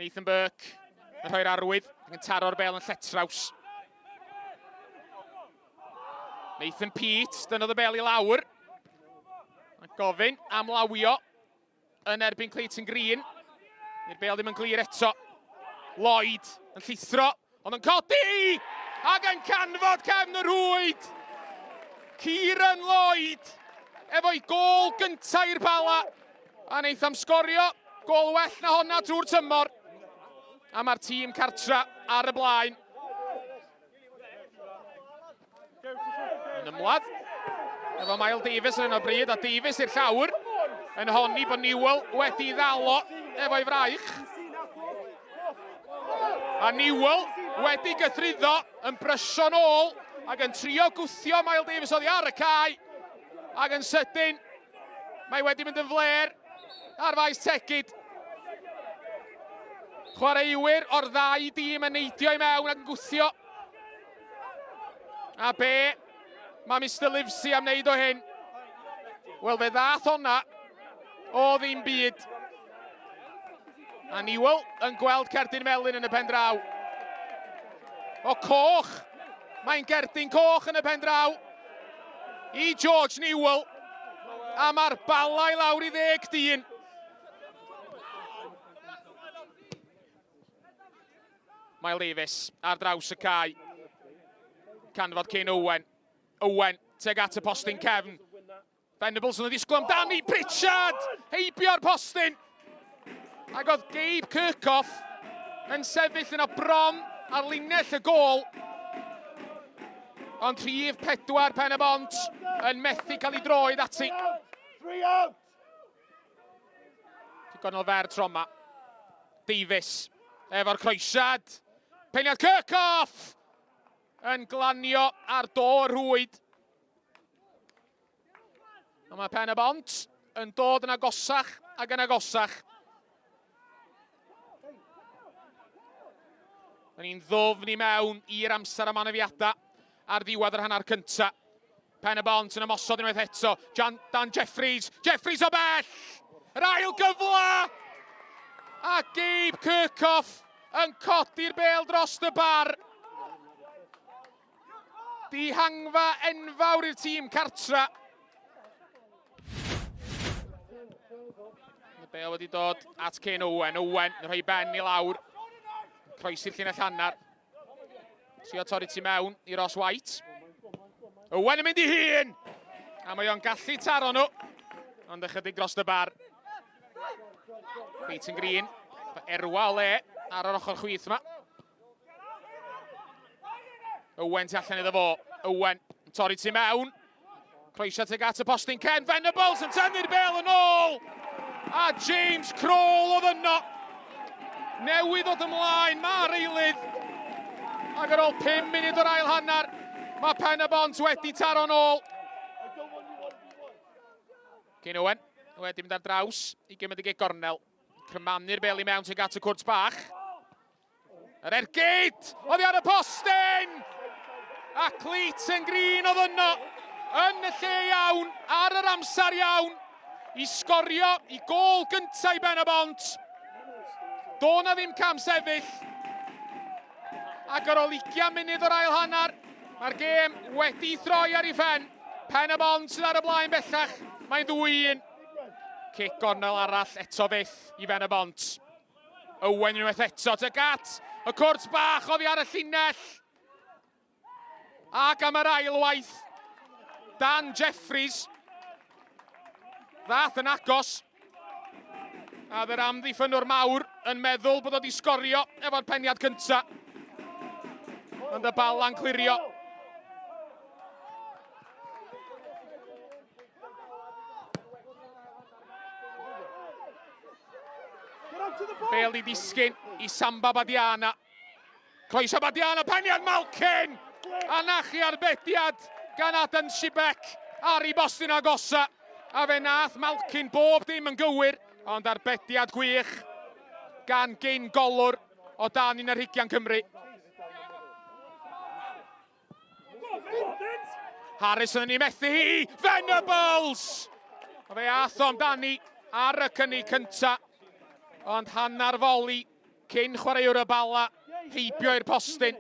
Nathan Burke yn rhoi'r arwydd ac yn taro'r bel yn lletraws. Nathan Peat, dynodd y bel i lawr. A gofyn am lawio yn erbyn Clayton Green. Ni'r bel ddim yn glir eto. Lloyd yn llithro, ond yn codi! Ac yn canfod cefn y rhwyd! Kieran Lloyd efo'i gôl gyntaf i'r Bala. A wneith am sgorio gôl well na honna drwy'r tymor. A mae'r tîm cartra ar y blaen. Yn ymladd efo Mael Davies ar hyn o bryd, a Davies i'r llawr yn honni bod Newell wedi ddalo efo'i fraich. A Newell wedi gythruddo yn brysio'n ôl ac yn trio gwthio Mael Davies oddi ar y cae ac yn sydyn Mae wedi mynd yn fler ar faes Tegid. Chwaraewyr o'r ddau dîm yn neidio i mewn ac yn gwthio. A be mae Mr Livesey am wneud o hyn? Wel, fe ddath honna o ddim byd. A Newell yn gweld cerdyn melyn yn y pen draw. O coch! Mae'n gerdyn coch yn y pen draw i George Newell. A mae'r bala i lawr i ddeg dyn. Miles Davies ar draws y cae. Canfod Cyn Owen. Owen teg at y postyn cefn. Venables yn ddisgwyl amdani, Pritchard! Heibio'r postyn! Ac oedd Gabe Kirchhoff yn sefyll yno bron ar linell y gôl. Ond rhif 4 Pen y Bont yn methu cael ei droed ati. Digon o fer tro yma. Davies efo'r croesiad. Peniad Kirchhoff yn glanio ar do y rhwyd. A mae Pen y Bont yn dod yn agosach ac yn agosach. Yn ni'n ddofn i mewn i'r amser am anafiadau ar ddiwedd yr hanner cyntaf. Pen y Bont yn ymosod unwaith eto. Jan, Dan Jeffries. Jeffries o bell! Yr ail gyfle! A Gabe Kirchhoff yn codi'r bel dros y bar. Dihangfa enfawr i'r tîm cartra. Y bel wedi dod at Ken Owen. Owen yn rhoi ben i lawr. Croesi'r llinell hanner. Trio torri tu mewn i Ross White. Owen yn mynd i hun! A mae o'n gallu taro nhw. Ond ychydig dros y bar. Clayton Green. Erwa o le ar yr ochr chwith yma. Owen tu allan iddo fo. Owen yn torri tu mewn. Croesio tuag at y postyn Ken Venables yn tynnu'r bel yn ôl. A James Kroll oedd yno. Newydd ddod ymlaen, mae'r eilydd. Ac ar ôl 5 munud o'r ail hanner, mae Pen y Bont wedi taro'n ôl. Ken Owen wedi mynd ar draws i gymryd y gig gornel. Crymanu'r bel i mewn tuag at y cwrt bach. Yr ergyd! Oddi ar y postyn! A Clayton Green oedd yno yn y lle iawn, ar yr amser iawn, i sgorio i gôl gyntaf i Ben y Bont. Do na ddim cam sefyll. Ac ar ôl 20 munud o'r ail hanner, mae'r gêm wedi throi ar ei phen. Pen y Bont sydd ar y blaen bellach. Mae'n 2-1. Cic gornel arall eto fyth i Ben y Bont. Owen unwaith eto tuag at y cwrt bach oddi ar y llinell. Ac am yr ail waith, Dan Jeffries ddath yn agos. A yr amddiffynwr mawr yn meddwl bod o wedi sgorio efo'r peniad cyntaf. Ond y bala'n clirio. Bale i ddisgyn i Samba Badiana. Croeso Badiana, peniad Malkin! A na chi arbediad gan Adam Sibek ar ei bostyn agosa. A fe nath Malkin bob dim yn gywir, ond arbediad gwych gan gyn golwr o dan un ar hugian Cymru. Harrison yn ei methu hi! Venables! A fe ath o amdani ar y cynnig cynta. Ond hanner foli Cyn chwaraewr y Bala heibio i'r postyn.